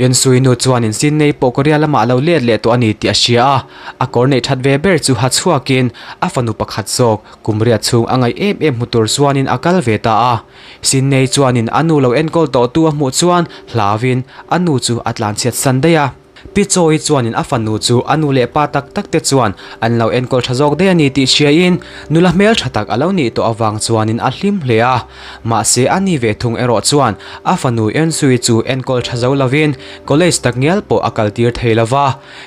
Yensui nu chuanin Sydney pawh Korea lamah a lo let leh tawh a ni tih a hria a, a kawr neih that ve ber chu ha chhuakin a fanu pakhat zawk kum riat chhung a ngaih em em hmu tur chuanin a kal ve ta a. Sydney chuanin a nu lo enkawl tawhtu a hmuh chuan hlauin a nu chu a tlanchhiat san daih a. Pi Chawi chuanin a fanu chu a nu leh pa tak tak te chuan an lo enkawl tha zawk daih a ni tih hriain nula hmel tha tak a lo nih tawh avang chuanin a hlim hle a. Mahse a ni ve thung erawh chuan a fanu Ensui chu enkawl tha zo lovin college tak ngial pawh a kaltir thei lo va.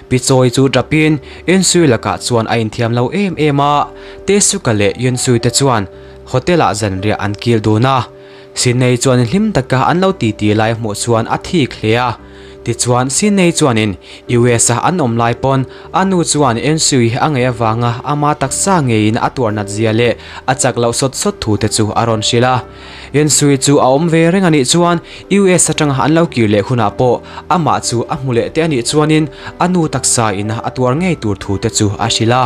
Pi Chawi chu tapin Ensui lakah chuan a inthiam lo em em a. Tesuka leh Ensui te chuan hotel ah zanriah an kil dun a. Sinei chuan hlim taka an lo titi lai hmuh chuan a thik hle a. Tichuan Sinei chuanin US a an awm lai pawn a nu chuan Ensui a ngei avanga ama taksa ngeiin a tuar nat zia leh a chak loh sawt sawt thu te chu a rawn hrilh a. Ensui chu a awm ve reng a nih chuan US atanga an lo kir leh hunah pawh amah chu a hmu leh te a nih chuanin a nu taksa in a tuar ngei tur thu te chu a hrilh a.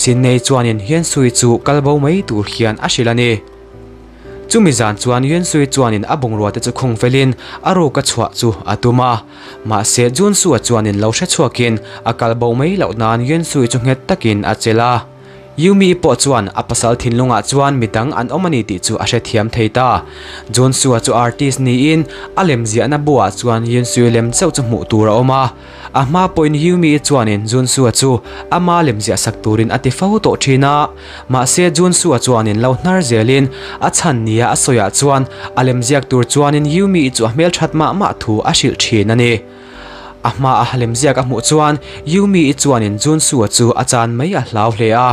Sinei chuanin Ensui chu kal bo mai tur hian a hrilh a ni. Chumi zan chuan Yuansui chuanin a bungrua te chu khung felin a ruk a chhuah chu a tum a. Mahse Junsua chuanin lo hre chhuakin a kal bo mai loh nan Yuansui chu nghet takin a chelh a. Yumi pawh chuan a pasal thinlungah chuan midang an awm a ni tih chu a hrethiam thei ta. Junsua chu artist niin a lemziahna buah chuan Yuansui lem chauh chu hmuh tur a awm a. A hma pawhin Yumi chuanin Junsu-a chu ama lemziah sak turin a ti fo tawh thin a, mahse Junsu-a chuanin lo hnar zelin a chhan nia a sawiah chuan a lemziak tur chuanin Yumi chu a hmelthat mah mah thu a hrilh thin a ni. A hma a lemziak a hmuh chuan Yumi chuanin Junsu-a chu a chan mai a hlau hle a.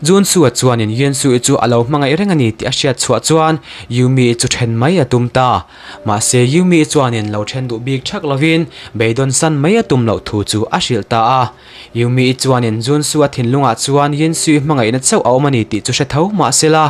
Junsu-a chuanin Yunsu-i chu a lo hmangaih reng a ni tih a hriat chhuah chuan Yumi-i chu then mai a tum ta. Mahse Yumi-i chuanin lo then duh bik thak lovin beidawn san mai a tum loh thu chu a hrilh ta a. Yumi-i chuanin Junsu-a thinlungah chuan Yunsu-i hmangaihna chauh a awm a ni tih chu hre tho mahsela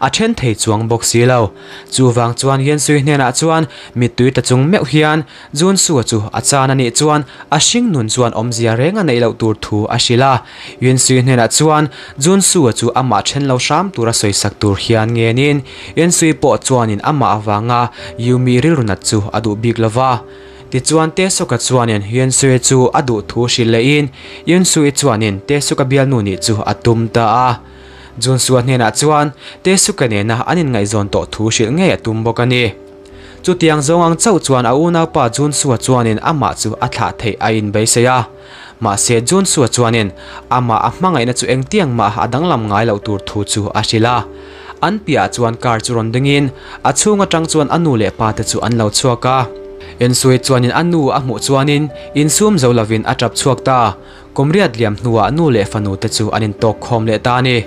a then thei chuang bawk si lo. Chuvang chuan Yunsu-i hnenah chuan mittui ta chung meuh hian Junsu-a chu a chan a nih chuan a hring nun chuan awmzia reng a neih loh tur thu a hrilh a. Yunsui hnenah chuan Junsu-a chu amah then lo hram tura sawisak tur hian ngenin Yunsui pawh chuanin amah avanga Yumi rilru nat chu a duh bik lo va. Tichuan Tae-suk-a chuanin Yunsui chu a duh thu hrilh lehin Yunsui chuanin Tae-suk-a bialnu nih chu a tum ta a. Junsu-a hnenah chuan Tae-suk-a nena an inngaihzawn tawh thu hrilh ngei a tum bawk a ni. Chutiang zawng ang chauh chuan a unaupa Junsua chuanin amah chu a thlah theih a inbeisei a. Mahse Junsua chuanin amah a hmangaihna chu engtiang mah a danglam ngai loh tur thu chu a hrilh a. An piahah chuan car chu rawn dingin a chhung atang chuan a nu leh pa te chu an lo chhuak a. Ensui chuanin a nu a hmuh chuanin insum zo lovin a tap chhuak ta. Kum riat liam hnuah nu leh fanu te chu an intawk khawm leh ta a ni.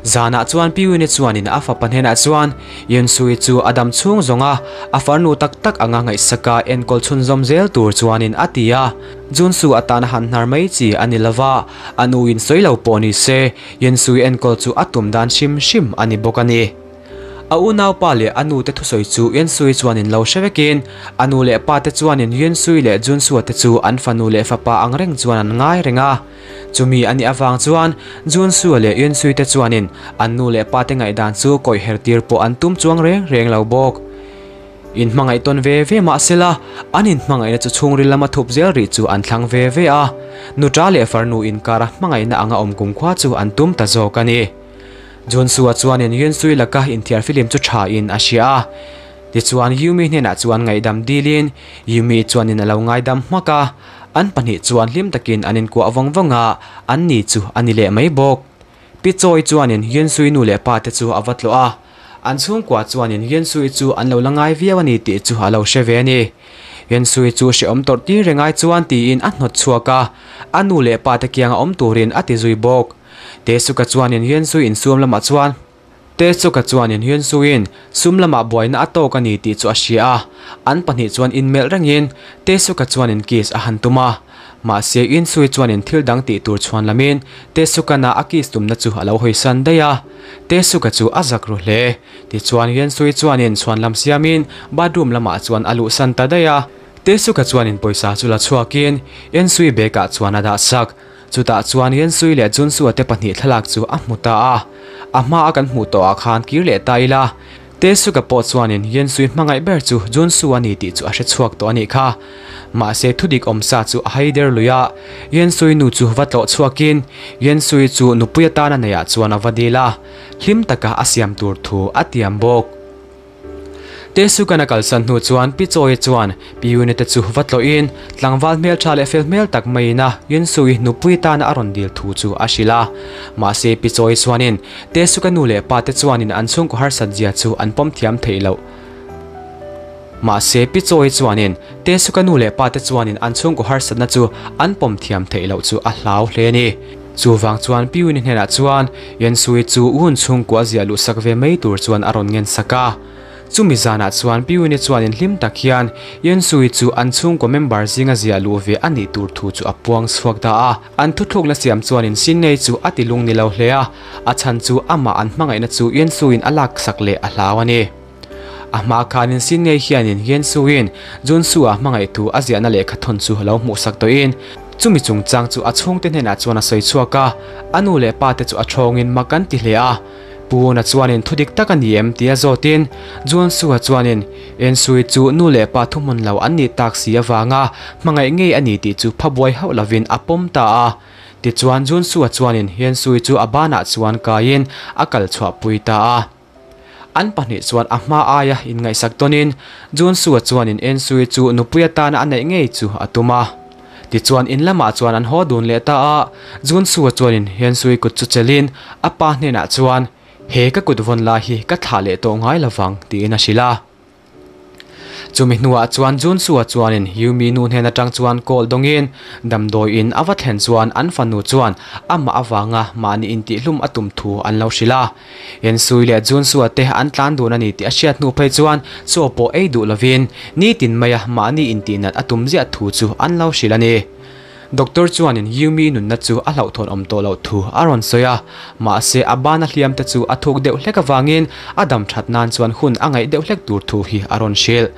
Zanah chuan Pi Wini chuanin a fapa hnenah chuan Yunsui chu a dam chhung zawnga a farnu tak tak anga ngaihsaka enkawl chhunzawm zel tur chuanin a ti a. Junsu atana han hnar mai chi a ni lova, a nuin sawi lo pawh ni se Yunsui enkawl chu a tum dan hrim hrim a ni bawk a ni. A unaupa leh a nute thusawi chu Yunsui chuanin lo hre vekin a nu leh pate chuanin Yunsui leh Junsua te chu an fanu leh fapa ang reng chuan an ngai reng a. Chumi a nih avang chuan Junsua leh Yunsui te chuanin an nu leh pate ngaihdan chu kawih her tir pawh an tum chuang reng reng lo bawk. Inhmangaih tawn ve ve mah sela, an inhmangaihna chu chhungril lama thup zel rih chu an thlang ve ve a, nuṭa leh farnu inkara hmangaihna anga awm kumkhua chu an tum ta zawk a ni. Junsua chuanin Yunsui laka inthiar film chu tha in a hria a. Tichuan Yumi hnenah chuan ngaihdam dilin Yumi chuanin a lo ngaidam hmak a. An pahnih chuan hlim takin an inkuah vawng vawng a, an ni chu a ni leh mai bawk. Pi Chawi chuanin Yunsui nu leh pa te chu a va tlawh a. An chhungkua chuanin Yunsui chu an lo la ngai viau a ni tih chu a lo hre ve a ni. Yunsui chu hrehawm tawrh tir rengai chuan tiin a hnawt chhuak a, a nu leh pa te kianga awm turin a ti zui bawk. Tesuka chuanin Hyunsui insuam lamah chuan Tesuka chuanin Hyunsuiin sum lamah buaina a tawk a ni tih chu a hria a, an pahnih chuan inmelh rengin Tesuka chuanin kiss a han tum a. Mahse Hyunsui chuanin thil dang tih tur chhuan lamin Tesukana a kiss tumna chu a lo hawisan daih a. Tesuka chu a zak ru hle. Tichuan Hyunsui chuanin chhuan lam siamin bathroom lamah chuan a luhsan ta daih a. Tesuka chuanin pawisa chu la chhuakin Hyunsui bag ah chuan a dah sak. Chutah chuan Yensui leh Junsua te pahnih thlalak chu a hmu ta a. A hma a kan hmuh tawhah khan kir leh ta ila. Taesuka pawh chuanin Yensui hmangaih ber chu Junsu a ni tih chu a hre chhuak tawh a nih kha. Mahse thudik awm sa chu a hai der lui a, Yensui nu chu va tlawh chhuakin Yensui chu nupui atana neihah chuan a va dil a, hlim taka a siam tur thu a tiam bawk. Taesukan a kalsan hnu chuan Pi Chawi chuan Pi Yuni te chu va tlawhin tlangval hmeltha leh fel hmel tak maiin a Yunsui nupui tana a rawn dil thu chu a hrilh a. Mahse Pi Chawi chuanin Taesuka nu leh pa te chuanin an chhungkaw harsat zia chu an pawm thiam theih loh. Mahse Pi Chawi chuanin Taesuka nu leh pa te chuanin an chhungkaw harsatna chu an pawm thiam theih loh chu a hlau hle a ni. Chuvang chuan Pi Wini hnenah chuan Yensui chu hun chhungkua ziah luhsak ve mai tur chuan a rawn ngensak a. Chumi zanah chuan Pi Wini chuan inhlim tak hian Yensui chu an chhungkaw member zinga ziah luh ve a nih tur thu chu a puang chhuak ta a. An thuthlukna siam chuan in Sinnei chu a ti lung ni lo hle a, a chhan chu amah an hmangaihna chu Yensuiin a laksak leh a hlau a ni. A hma khanin Sinnei hianin Yensuiin Junsu-a hmangaih thu a ziahna lehkha thawn chu lo hmuhsak tawhin chumi chungchang chu a chhungte hnenah chuan a sawi chhuak a, a nu leh pa te chu a thawngin mak an ti hle a. Pu Una chuanin thu dik tak a ni em tia zawtin Junsu-a chuanin Yensui chu nu leh pa thuhmun lo an nih tak si avanga hmangaih ngei a ni tih chu phabuai hauh lovin a pawm ta a. Tichuan Junsu-a chuanin Yensui chu a banah chuan kaiin a kal chhuahpui ta a. An pahnih chuan a hma aia inngaihsak tawnin Junsu-a chuanin Ensui chu nupui atana a neih ngei chu a tum a. Tichuan in lamah chuan an haw dun leh ta a, Junsu-a chuanin Ensui kut chu chelhin a pa hnenah chuan, He ka kut vawn lai hi ka thlah leh tawh ngai lovang, tiin a hrilh a. Chumi hnuah chuan Junsua chuanin Yumi nu hnen atang chuan call dawngin damdawi in a va thlen chuan an fanu chuan amah avanga mahni intihhlum a tum thu an lo hrilh a. Ensui leh Junsua te an tlan dun a ni tih a hriat hnu phei chuan chaw pawh ei duh lovin nitin maia mahni intihnat a tum ziah thu chu an lo hrilh a ni. Doctor chuanin Yumi nunna chu a hlauhthawn awm tawh loh thu a rawn sawi a, mahse a bana hliam te chu a thuk deuh hlek avangin a dam that nan chuan hun a ngaih deuh hlek tur thu hi a rawn hrilh.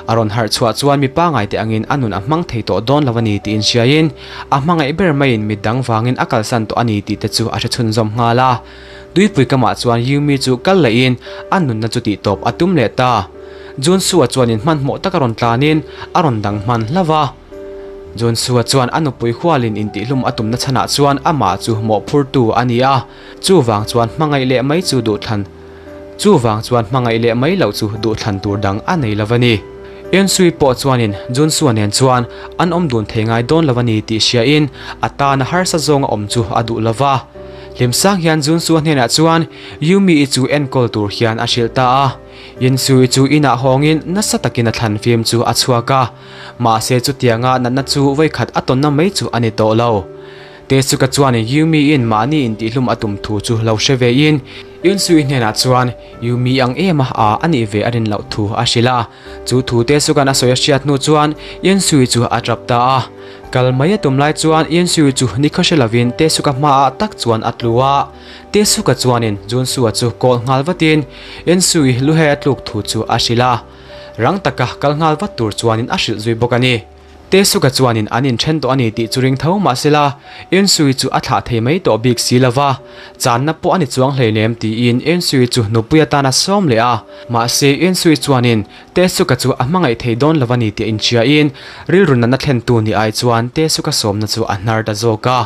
A rawn harh chhuah chuan mi pangai te angin a nun a hmang thei tawh dawn lo a ni tiin hriaiin a hmangaih ber maiin mi dang vangin a kalsan tawh a ni tih te chu a hre chhunzawm nghal a. Tuipui kamah chuan Yumi chu kal lehin a nunna chu tihtawp a tum leh ta. Junsua chuanin hmanhmawh taka rawn tlanin a rawn dang hman hlauh a. Joshua chuan a nupui hualin intihlum a tumna chhanah chuan amah chu mawhphurtu a ni a, chuvang chuan hmangaih leh mai chu duhthlan chuvang chuan hmangaih leh mai loh chu duhthlan tur dang a nei lo a ni. Ensui pawh chuanin Joshua nen chuan an awm dun thei ngai dawn lo a ni tih hriain a tana harsa zawnga awm chu a duh lo va. Hlimsang hian Joshua hnenah chuan Yumi-i chu enkawl tur hian a hrilh ta a. Ensui chu inah hawngin nasa takin a thlan fim chu a chhuak a. Mahse chutianga natna chu vawikhat a tawnna mai chu a ni tawh lo. Tetsuka chuan Yumi-in mahni intihlum a tum thu chu lo hre vein Yunsui hnenah chuan Yumi ang em a a a nih ve a rin loh thu a hrilh a. Chu thu Tetsuka'n a sawi a hriat hnu chuan Yunsui chu a tap ta a. Kal mai a tum lai chuan Yunsui chu nikhaw hre lovin Tetsuka hmaah tak chuan a tlu a. Tetsuka chuanin Junsua chu call nghal vatin Yunsui luhei a tluk thu chu a hrilh a. Rang taka kal nghal vat tur chuanin a hrilh zui bawk a ni. Tesuka chuanin an inthen tawh a ni tih chu ring tho mah sela, Ensui chu a thlah thei mai tawh bik si lo va, channa pawh a ni chuang hleinem tiin Ensui chu nupui atan a sawm leh a. Mahse Ensui chuanin Tesuka chu a hmangaih thei dawn lo a ni tih a inhriain rilru natna thlentu ni ai chuan Tesuka sawmna chu a hnar ta zawk a.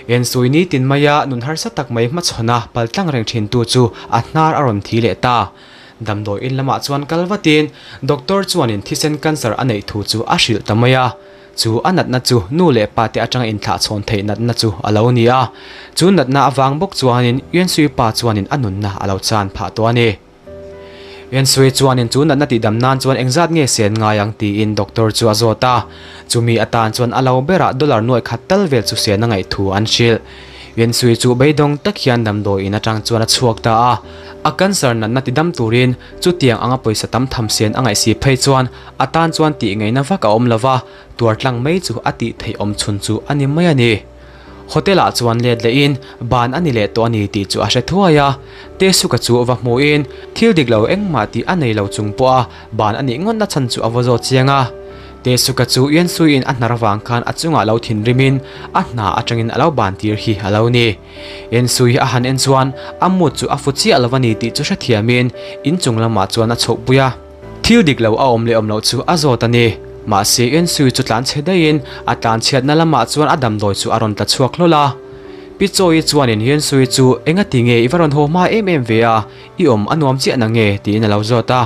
Ensui nitin maia nun harsa tak mai hmachhawna paltlang reng thintu chu a hnar a rawn thi leh ta. Damdawi in lamah chuan kal vatin doctor chuanin thisen cancer a neih thu chu a hrilh ta mai a, chu a natna chu nu leh pa te atanga inthlahchhawn theih natna chu a lo ni a, chu natna avang bawk chuanin Yuansui pa chuanin a nunna a lo chan phah tawh a ni. Yuansui chuanin chu natna tihdam nan chuan engzat nge sen ngai ang tiin doctor chu a zawt a, chumi atan chuan a lo berah dollar nuaih khat tal vel chu sen a ngaih thu an hrilh. Yuansui chu beidawng tak hian damdawi in atang chuan a chhuak ta a. A cancer natna ti dam turin chutiang anga pawisa tam tham sen a ngaihsi phei chuan a tan chuan tih ngaihna vak a awm lo va, tuar tlang mai chu a tih theih awm chhun chu a ni mai a ni. Hotel ah chuan let lehin ban a ni leh tawh a ni tih chu a hre thuai a, Tesuka chu va hmuhin thil dik lo engmah tih a nei lo chung pawha ban a nih ngawtna chhan chu a va zawt chiang a. Tae-suk-a chu Yeon-sui-in a hnar avang khan a chungah lo thinrimin a hna atangin a lo ban tir hi a lo ni. Yeon-sui a han en chuan a mood chu a fu chiah lo a ni tih chu hrethiamin inchung lamah chuan a chhohpui a. Thil dik lo a awm leh awm loh chu a zawt a ni. Mahse Yeon-sui chu tlan chhe daihin a tlan chhiatna lamah chuan a damdawi chu a rawn tla chhuak hlawl a. Pi Chawi chuanin Yeon-sui chu engati nge i va rawn haw hma em em ve a, i awm a nuam chiah na nge? tiin a lo zawt a.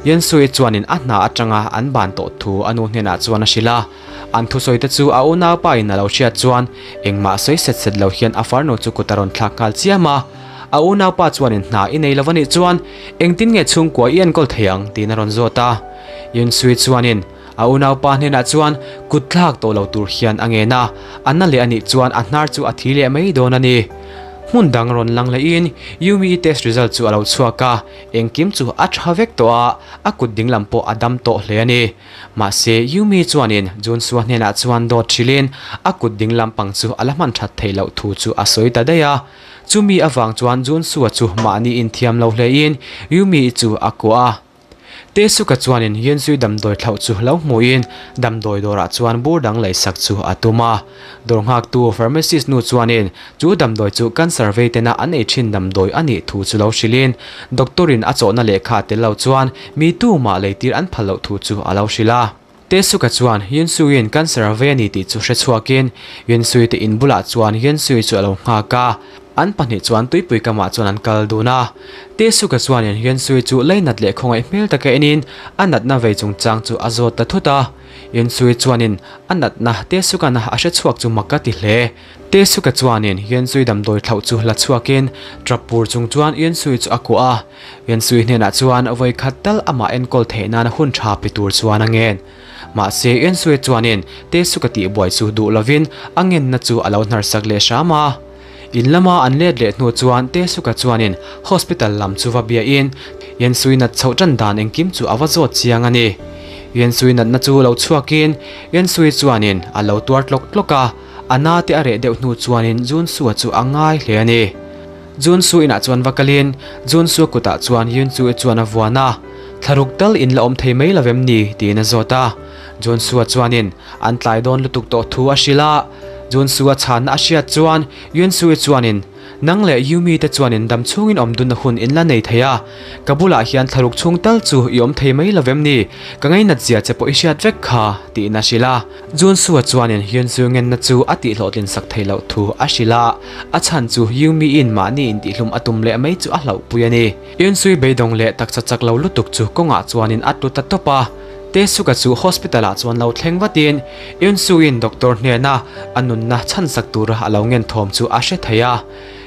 Yeon-sui chuanin a hna atanga an ban tawh thu a nu hnenah chuan a hrilh a. An thusawi te chu a unaupa in a lo hriat chuan engmah sawi set set lo hian a farnu chu kut a rawn thlak nghal chiam a. A unaupa chuanin hna i nei lo a nih chuan engtin nge chhungkua i enkawl thei ang tiin a rawn zawt a. Yeon-sui chuanin a unaupa hnenah chuan kut thlak tawh lo tur hian a ngen a, a na leh a nih chuan a hnar chu a thi leh mai dawn a ni. Hmun dang rawn lang lehin Yumi-i test result chu a lo chhuak a, Engkim chu a tha vek tawh a, a kut dinglam pawh a dam tawh hle a ni. Mahse, Yumi chuanin Junsua hnenah chuan dawt hrilhin a kut dinglam pang chu a la hman that theih loh thu chu a sawi ta daih a. Chumi avang chuan Junsua chu mahni inthiam lo hlein Yumi-i chu a kuah a. Tae-suka chuanin Yunzui damdawi thlauh chu lo hmuhin damdawi dawrah chuan bur dang leisak chu a tum a. Dawr nghaktu pharmacist nu chuanin chu damdawi chu cancer vei tena an ei thin damdawi a nih thu chu lo hrilhin doctor-in a chawhna lehkha tel lo chuan mi tumah leitir an phal loh thu chu a lo hrilh a. Tae-suka chuan Yunzui-in cancer a vei a ni tih chu hre chhuakin Yunzui te in bulah chuan Yunzui chu a lo nghak a. An pahnih chuan tuipui kamah chuan an kal dun a. Tae-suka chuanin Yunzui chu leinat leh khawngaih hmel taka enin a natna vei chungchang chu a zawt ta thut a. Yunzui chuanin a natna Tae-sukana a hre chhuak chu mak a ti hle. Tae-suka chuanin Yunzui damdawi thlauh chu la chhuakin tap pur chung chuan Yunzui chu a kuah a. Yunzui hnenah chuan vawi khat tal amah enkawl theih nana hun tha pe tur chuan a ngen. Mahse Yunzui chuanin Tae-suka tihbuai chu duh lovin a ngenna chu a lo hnarsak leh hram a. In lama an let leh hnu chuan Tae-suka chuanin hospital lam chu va biahin Yunzui nat chhoh tan dan engkim chu a va zawt chiang a ni. Yunzui natna chu lo chhuakin Yunzui chuanin a lo tuar tlawk tlawk a, a na te a reh deuh hnu chuanin Junsua chu a ngai hle a ni. Junsu inah chuan va kalin Junsua kutah chuan Yunsui chuan a vuan a, Thlaruk tal in la awm thei mai lo em ni? tiin a zawt a. Junsua chuanin an tlai dawn lutuk tawh thu a hrilh a. Junsua chhanna a hriat chuan Yunsui chuanin Nang leh Yumi te chuanin dam chhungin awm dunna hun in la nei thei a, ka bulah hian thlaruk chhung tal chu i awm thei mai lo vem ni? Ka ngainat zia che pawh i hriat vek kha, tiin a hrilh a. Junsua chuanin Hyunsu ngenna chu a tihhlawhtlin sak thei loh thu a hrilh a, a chhan chu Yumi-in mahni intihlum a tum leh mai chu a hlauhpui a ni. Hyunsui beidawng leh taksa chak lo lutuk chu kawngah chuanin a tlu ta tawp a, Tae-suka chu hospital-ah chuan lo thleng vatin Hyunsu-in doctor hnena a nunna chhansak tura a lo ngen thawm chu a hre thei a.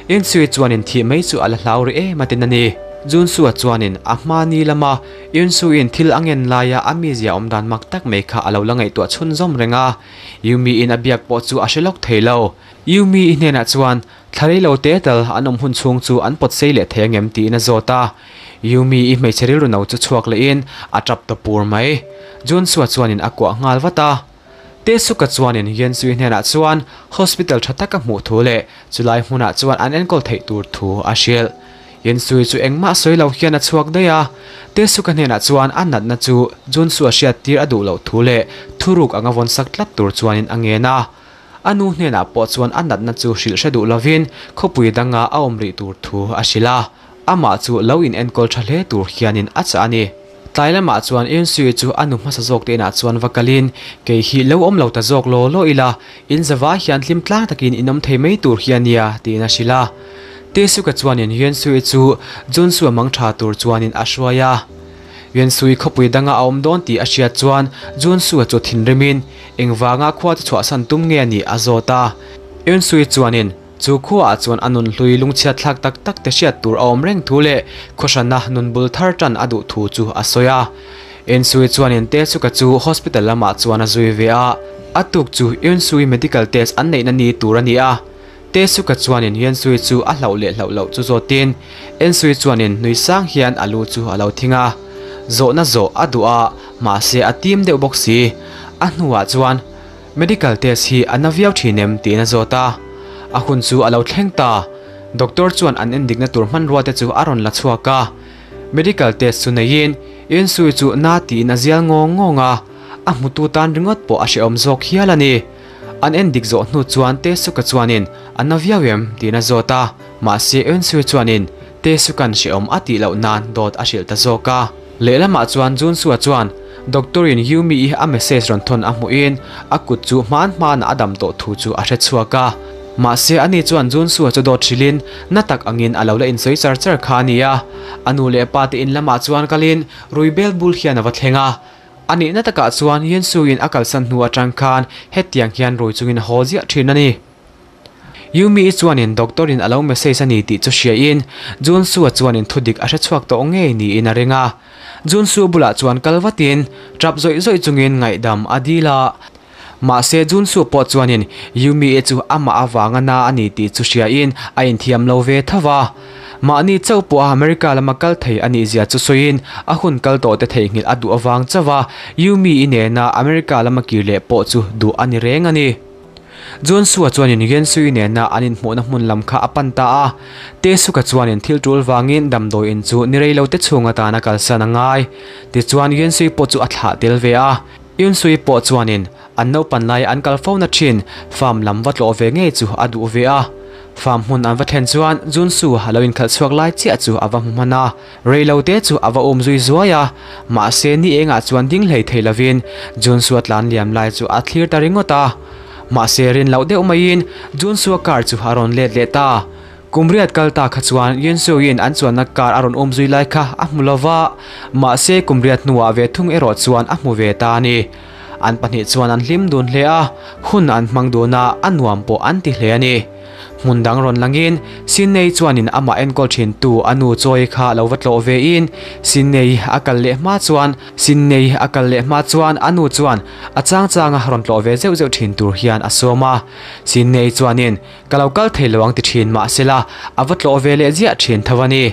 Hyunsui chuanin thih mai chu a la hlau rih em atin a ni. Junsua chuanin a hma ni lama Yunsu-in thil a ngen laia a mizia awm dan mak tak mai kha a lo la ngaihtuah chhunzawm reng a, Yumi-in a biak pawh chu a hre lawk thei lo. Yumi-i hnenah chuan thla rei lo te tal an awm hun chhung chu an pawt sei leh thei angem tiin a zawt a. Yumi-i hmeichhe rilru no chu chhuak lehin a tap ta pur mai. Junsua chuanin a kuah nghal vat a. Tae-suka chuanin Yunsu-i hnenah chuan hospital tha taka hmuh thu leh chulai hmunah chuan an enkawl theih tur thu a hrilh. Yensui chu engmah sawi lo hian a chhuak daih a, Tae-suka hnenah chuan a natna chu Junsu a hriat tir a duh loh thu leh thuruk anga vawn sak tlat tur chuanin a ngen a. A nu hnenah pawh chuan a natna chu hrilh hre duh lovin khawpui danga a awm rih tur thu a hrilh a, amah chu lo in enkawl tha hle tur hianin a chah a ni. Tlai lamah chuan Yensui chu a nu hmasa zawk te inah chuan va kalin, Kei hi lo awm lo ta zawk law law ila, in zavai hian hlim tlang takin in awm thei mai tur hi a nia, tiin a hrilh a. Tae-suka chuanin Yuan-sui chu Jun-sua mang tha tur chuanin a hruai a. Yuan-sui khawpui danga a awm dawn tih a hriat chuan Jun-sua chu thinrimin engvanga khua chu chhuahsan tum nge a nih a zawt a. Yuan-sui chuanin chu khuaah chuan a nun hlui lungchhiat thlak tak tak te hriat tur a awm reng thu leh khawhrana nun bul thar tan a duh thu chu a sawi a. Yuan-sui chuanin Tae-suka chu hospital lamah chuan a zui ve a. A tuk chu Yuan-sui medical test an neihna ni tur a ni a. Tae-suka chuanin Yensui chu a hlauh leh hlauh loh chu zawtin Ensui chuanin nui sang hian a lu chu a lo thing a. Zawhna zawh a duh a, mahse a tim deuh bawk si. A hnuah chuan, Medical test hi a na viau thin em? tiin a zawt a. A hun chu a lo thleng ta. Doctor chuan an endikna tur hmanrua te chu a rawn la chhuak a. Medical test chu neiin Yensui chu na tiin a zial ngawng ngawng a. A hmutu tan ringawt pawh a hrehawm zawk hial a ni. An en dik zawh hnu chuan Taesuka chuanin a na viau em tiin a zawt a, mahse Eunsu chuanin Taesuka'n hrehawm a tih loh nan dawt a hrilh ta zawk a. Lehlamah chuan Junsua chuan Doctor-in Yumi-i a message rawn thawn a hmuhin a kut chu hman hmanah a dam tawh thu chu a hre chhuak a. Mahse ani chuan Junsua chu dawt hrilhin na tak angin a lo la insawi char char kha a ni a. A nu leh pa te in lamah chuan kalin rui bel bul hian a va thleng a. A nihna takah chuan Yinsu-in a kalsan hnu atang khan hetiang hian rui chungin a haw ziah thin a ni. Yumi-i chuanin doctor-in a lo message a ni tih chu hriain Junsu-a chuanin thudik a hre chhuak tawh ngei niin a ring a. Junsu bulah chuan kal vatin tap zawih zawih chungin ngaihdam a dil a. Mahse Junsu pawh chuanin Yumi-i chu amah avanga na a ni tih chu hriain a inthiam lo ve tho va. Mahni chauh pawha America lama kal thei a nih zia chu sawiin a hun kal tawh te theihnghilh a duh avang chauh a, Yumi-i nena America lama kir leh pawh chu duh a ni reng a ni. Junsua chuanin Yensui nena an inhmuhna hmun lam kha a pan ta a. Taesuka chuanin thil tul vangin damdawi in chu ni rei lo te chhung atan a kalsan a ngai. Tichuan Yensui pawh chu a thlah tel ve a. Yunsui pawh chuanin an naupan lai an kal fo na thin farm lam va tlawh ve ngei chu a duh ve a. Farm hmun an va thlen chuan Junsu a lo inkhalh chhuak lai chiah chu a va hmu hman a. Rei lo te chu a va um zui zuai a, mahse ni engah chuan ding hlei thei lovin Junsua tlan liam lai chu a thlir ta ringawt a. Mahse rin loh deuh maiin Junsua car chu a rawn let leh ta. Kum riat kal ta kha chuan Yunsuin an chuanna car a rawn um zui lai kha a hmu lova, mahse kum riat hnuah ve thung erawh chuan a hmu ve ta a ni. An pahnih chuan an hlim dun hle a, hun an hmang dun a, a nuam pawh an ti hle a ni. Hmun dang rawn langin Sidney chuanin amah enkawl thintu a nu Choi kha lo va tlawh vein Sidney a kal leh hma chuan Sidney a kal leh hma chuan a nu chuan a chang changa rawn tlawh ve zeuh zeuh thin tur hian a sawm a. Sidney chuanin ka lo kal thei lo ang ti thin mahsela a va tlawh ve leh ziah thin tho a ni.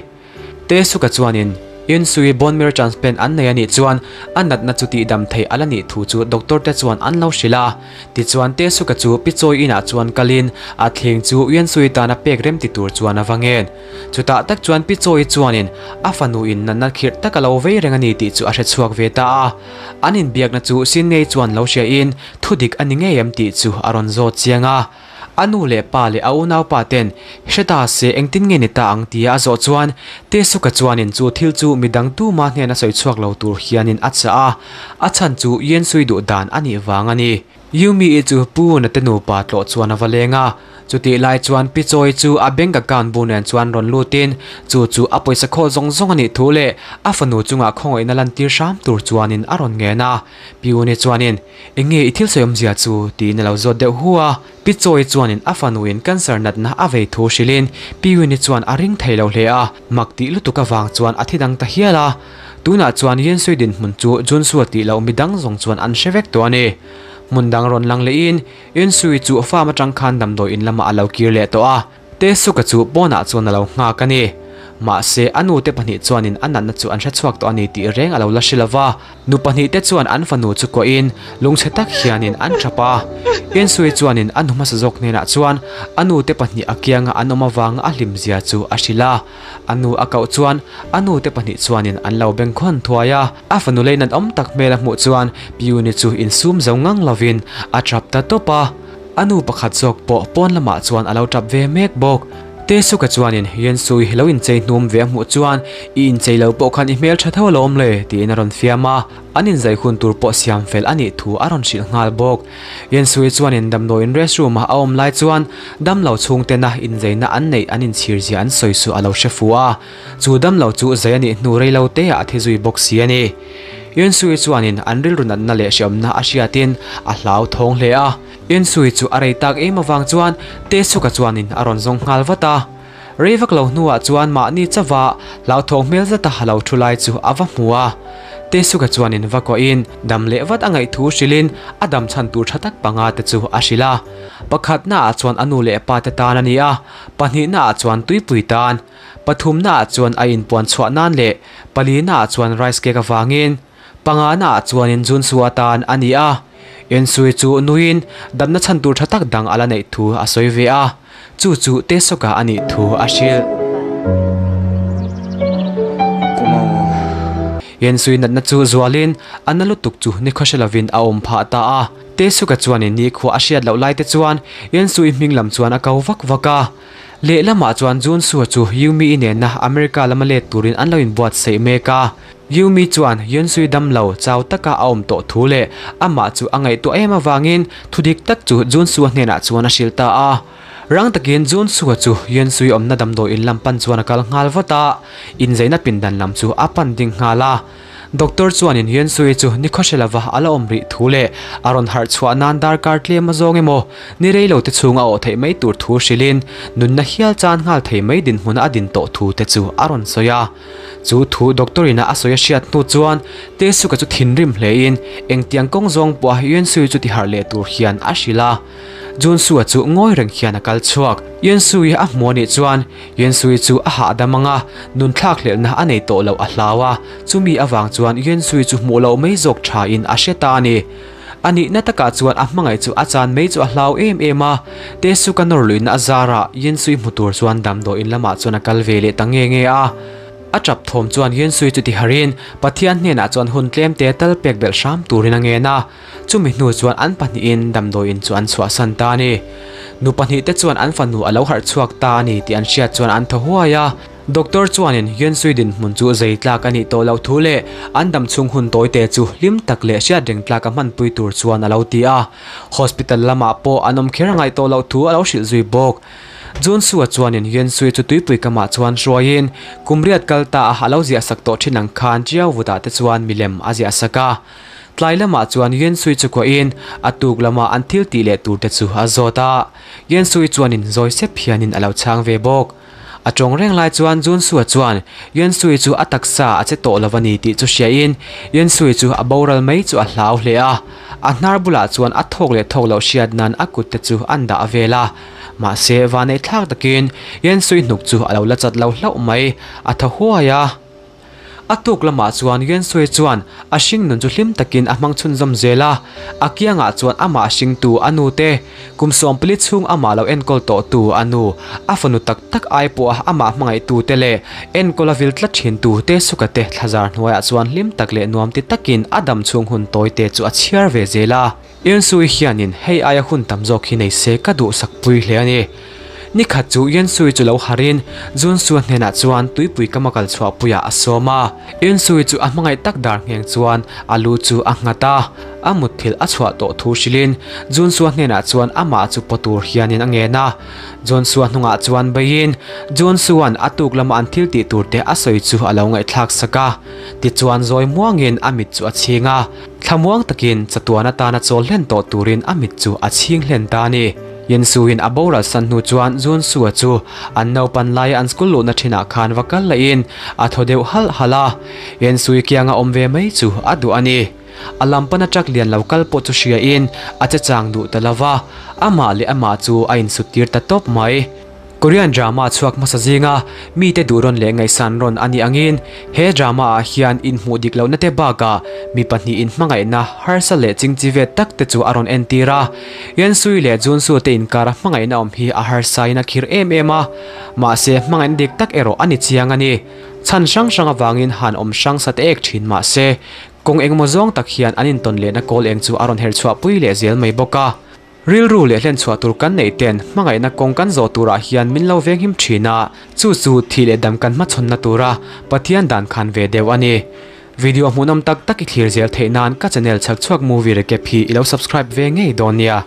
Taesuka chuanin Yunsui bone marrow transplant an nei a nih chuan a natna chu tihdam theih a la nih thu chu doctor te chuan an lo hrilh a. Tichuan Taesuka chu Pichawi inah chuan kalin a thleng chu Yunsui tana pek rem ti tur chuan a va ngen. Chutah tak chuan Pichawi chuanin a fanu in natna khirh tak a lo vei reng a ni tih chu a hre chhuak ve ta a. An inbiakna chu Sidney chuan lo hriain thudik a ni ngei em tih chu a rawn zawt chiang a. A nu leh pa leh a unaupa ten hre ta se engtin nge ni ta ang tia a zawh chuan Tesuka chuanin chu thil chu midang tuma hnena sawi chhuak lo tur hianin a chah a, a chhan chu Yensui duh dan a nih vang a ni. Yumi-i chu Pu na te nupa tlawh chuan a va leng a, chutih lai chuan Pi Chawi chu a bank account bu nen chuan rawn lutin chu chu a pawisa khawl zawng zawng a nih thu leh a fanu chungah khawngaihna lantir hram tur chuanin a rawn ngen a. Pi Uni chuanin Eng nge i thil sawi awmzia chu? tiin a lo zawt deuh hu a. Pi Chawi chuanin a fanuin cancer natna a vei thu hrilhin Pi Wini chuan a ring thei lo hle a, mak tih lutuk avang chuan a thi dang ta hial a. Tunah chuan Yensui dinhmun chu Junsua tih loh midang zawng chuan an hre vek tawh a ni. Hmun dang rawn lang lehin Yensui chu farm atang khan damdawi in lamah a lo kir leh tawh a. Tesuka chu pawnah chuan a lo nghak a ni. Mahse, a nute pahnih chuanin a natna chu an hre chhuak tawh a ni tih reng a lo la hre lo va. Nu pahnihte chuan an fanu chu kuahin lungchhe tak hianin an tap a. Ensui chuanin a nu hmasa zawk hnenah chuan a nute pahnih a kianga an awm avanga a hlimzia chu a hrilh a. A nu a koh chuan a nute pahnih chuanin an lo bengkhawn thuai a. A fanu lei nan awm tak hmel a hmuh chuan Piuni chu insum zo ngang lovin a tap ta tawp a. A nu pakhat zawk pawh pawn lamah chuan a lo tap ve mek bawk. Taesuka chuanin Yensui lo inchei hnum ve a hmuh chuan I inchei lo pawh khan i hmel tha tho alawm le tiin a rawn fiam a, an inzai hun tur pawh siam fel a nih thu a rawn hrilh nghal bawk. Yensui chuanin damdawiin rest room-a a awm lai chuan damlo chhungtena inzeina an neih an inchhir zia an sawi chu a lo hre fu a, chu damlo chu zai a nih hnu rei lo te ah a thi zui bawk si a ni. Yensui chuanin an rilru natna leh hreawmna a hriatin a hlauthawng hle a. Insui chu a rei tak em avang chuan Taesuka chuanin a rawn zawng nghal vat a. Rei vak lo hnuah chuan mahni chauha hlauthawng hmel zeta a lo thu lai chu a va hmu a. Taesuka chuanin va kuahin dam leh vat a ngaih thu hrilhin a dam chhan tur tha tak panga te chu a hrilh a. Pakhatnaah chuan a nu leh pa te tan a ni a, pahnihnaah chuan tuipui tan, pathumnaah chuan a inpuan chhuah nan leh palinaah chuan rice cake avangin. Panganaah chuanin Junsu atan a ni a, Ensui chu nuiin damna chhan tur tha tak dang a la neih thu a sawi ve a, chu chu Taesuka a nih thu a hrilh. Yensui natna chu zualin a na lutuk chu nikhaw hre lovin a awm phah ta a. Taesuka chuanin nikhua a hriat loh lai te chuan Yensui hming lam chuan a ko vak vak a. Lehlamah chuan Junsua chu Yumi-i nena America lama let turin an lo inbuatsaih mek a. Yumi chuan Yunsui damlo chau taka a awm tawh thu leh amah chu a ngaihtuah em avangin thudik tak chu Junsua hnenah chuan a hrilh ta a. Rang takin Junsua chu Yunsui awmna damdawi in lam pan chuan a kal nghal vat a, inzeina pindan lam chu a pan ding nghal a. Doctor chuanin Yuansui chu nikhaw hre lova a la awm rih thu leh a rawn harh chhuah nan darkar tlem a zawng emaw ni rei lo te chhung a awh theih mai tur thu hrilhin nunna hial chan nghal thei mai dinhmuna a din tawh thu te chu a rawn sawi a. Chu thu doctor ina a sawi a hriat hnu chuan Taesuka chu thinrim hlein engtiang kawng zawng pawha Yuansui chu ti harh leh tur hian a hrilh a. Junsua chu ngawi reng hian a kal chhuak. Yuansui a hmu a nih chuan Yuansui chu a hahdam ang a, nun thlak hlelhna a nei tawh loh a hlau a, chumi avang chuan Yuansui chu hmuh loh mai zawk thain a hre ta a ni. A nihna takah chuan a hmangaih chu a chan mai chu a hlau em em a, Taesuka nawr luihna a zarah Yuansui hmu tur chuan damdawiin lamah chuan a kal ve leh ta nge nge a. A tap thawm chuan Yuansui chu tiharhin Pathian hnenah chuan hun tlemte tal pek belh hram turin a ngen a. Chumi hnu chuan an pahnihin damdawiin chu an chhuahsan ta a ni. Nu pahnihte chuan an fanu a lo harh chhuak ta a ni tih an hriat chuan an thaw huai a. Doctor chuanin Yuansui dinhmun chu zei tlak a nih tawh loh thu leh an dam chhung hun tawite chu hlim tak leh hriat reng tlak a hmanpui tur chuan a lo ti a. Hospital lamah pawh an awm kher a ngaih tawh loh thu a lo hrilh zui bawk. Junsua chuanin Yuansui chu tuipui kamah chuan hruaiin kum riat kal ta a a lo ziahsak tawh thin ang khan Chiau vutah te chuan milem a ziahsak a. Tlai lamah chuan Yensui chu kuahin a tuk lama an thil tih leh tur te chu a zawt a. Yensui chuanin zawi sep hianin a lo chhang ve bawk. A tawng reng lai chuan Junsua chuan Yensui chu a taksa a che tawh lo a ni tih chu hriain Yensui chu a boral mai chu a hlau hle a. A hnar bulah chuan a thawk leh thawk loh hriat nan a kut te chu an dah vel a. Mahse vaneih thlak takin Yensui hnuk chu a lo la chat lo hlauh mai, a thaw huai a. A tuk lamah chuan Yuansui chuan a hring nun chu hlim takin a hmang chhunzawm zel a, a kiangah chuan amah hringtu a nu te, kum 14 chhung amah lo enkawl tawhtu a nu, a fanu tak tak ai pawha amah hmangaihtu te leh enkawl a vil tlat thintu Tesuka te thlazar hnuaiah chuan hlim tak leh nuam ti takin a dam chhung hun tawi te chu a chhiar ve zel a. Yuansui hianin hei aia hun tam zawk hi nei se ka duhsak pui hle a ni. Ni khat chu Yuansui chu lo harin Junsua hnenah chuan tuipui kama kal chhuahpuiah a sawm a. Yuansui chu a hmangaih tak dar ngheng chuan a lu chu a nghat a, a mutthilh a chhuah tawh thu hrilhin Junsua hnenah chuan amah chu paw tur hianin a ngen a. Junsua hnungah chuan beiin Junsua'n a tuk lama an thil tih turte a sawi chu a lo ngaihthlak sak a. Tichuan zawi muangin a mit chu a chhing a. Thlamuang takin chatuan atana chawl hlen tawh turin a mit chu a chhing hlen ta a ni. Yensuin a boral san hnu chuan Junsua chu an naupan laia an school luhna thinah khan va kal lahin a thaw deuh halh halh a. Yensui kianga awm ve mai chu a duh a ni. A lam pana truck lian lo kal pawh chu hriain a che chang duh ta lo va, amah leh amah chu a insut tir ta tawp mai. Korean drama chhuak hmasa zinga mite duh rawn leh ngaihsan rawn a nih angin he drama ah hian inhmuh dik lohna te bakah mi pahnihin hmangaihna harsa leh chingchi ve tak te chu a rawn entir a. Yeonsui leh Junsu te inkara hmangaihna awm hi a harsain a khir em em a, mahse hmangaihna dik tak erawh a ni chiang a ni. Chhan hrang hrang avangin han awm hrang sa te ek thin mahse kawng engemaw zawng tak hian an intawn lehna kawl eng chu a rawn her chhuahpui leh zel mai bawk a. Rilru leh hlen chhuah tur kan neih ten hmangaihna kawng kan zawh turah hian min lo venghim thin a, chu chu thih leh dam kan hmachhawnna tura Pathian dan khan ve deuh a ni. Video hmuhnawm tak tak i thlir zel theih nan ka channel Chhakchhuak Movie Recap hi i lo subscribe ve ngei dawn nia.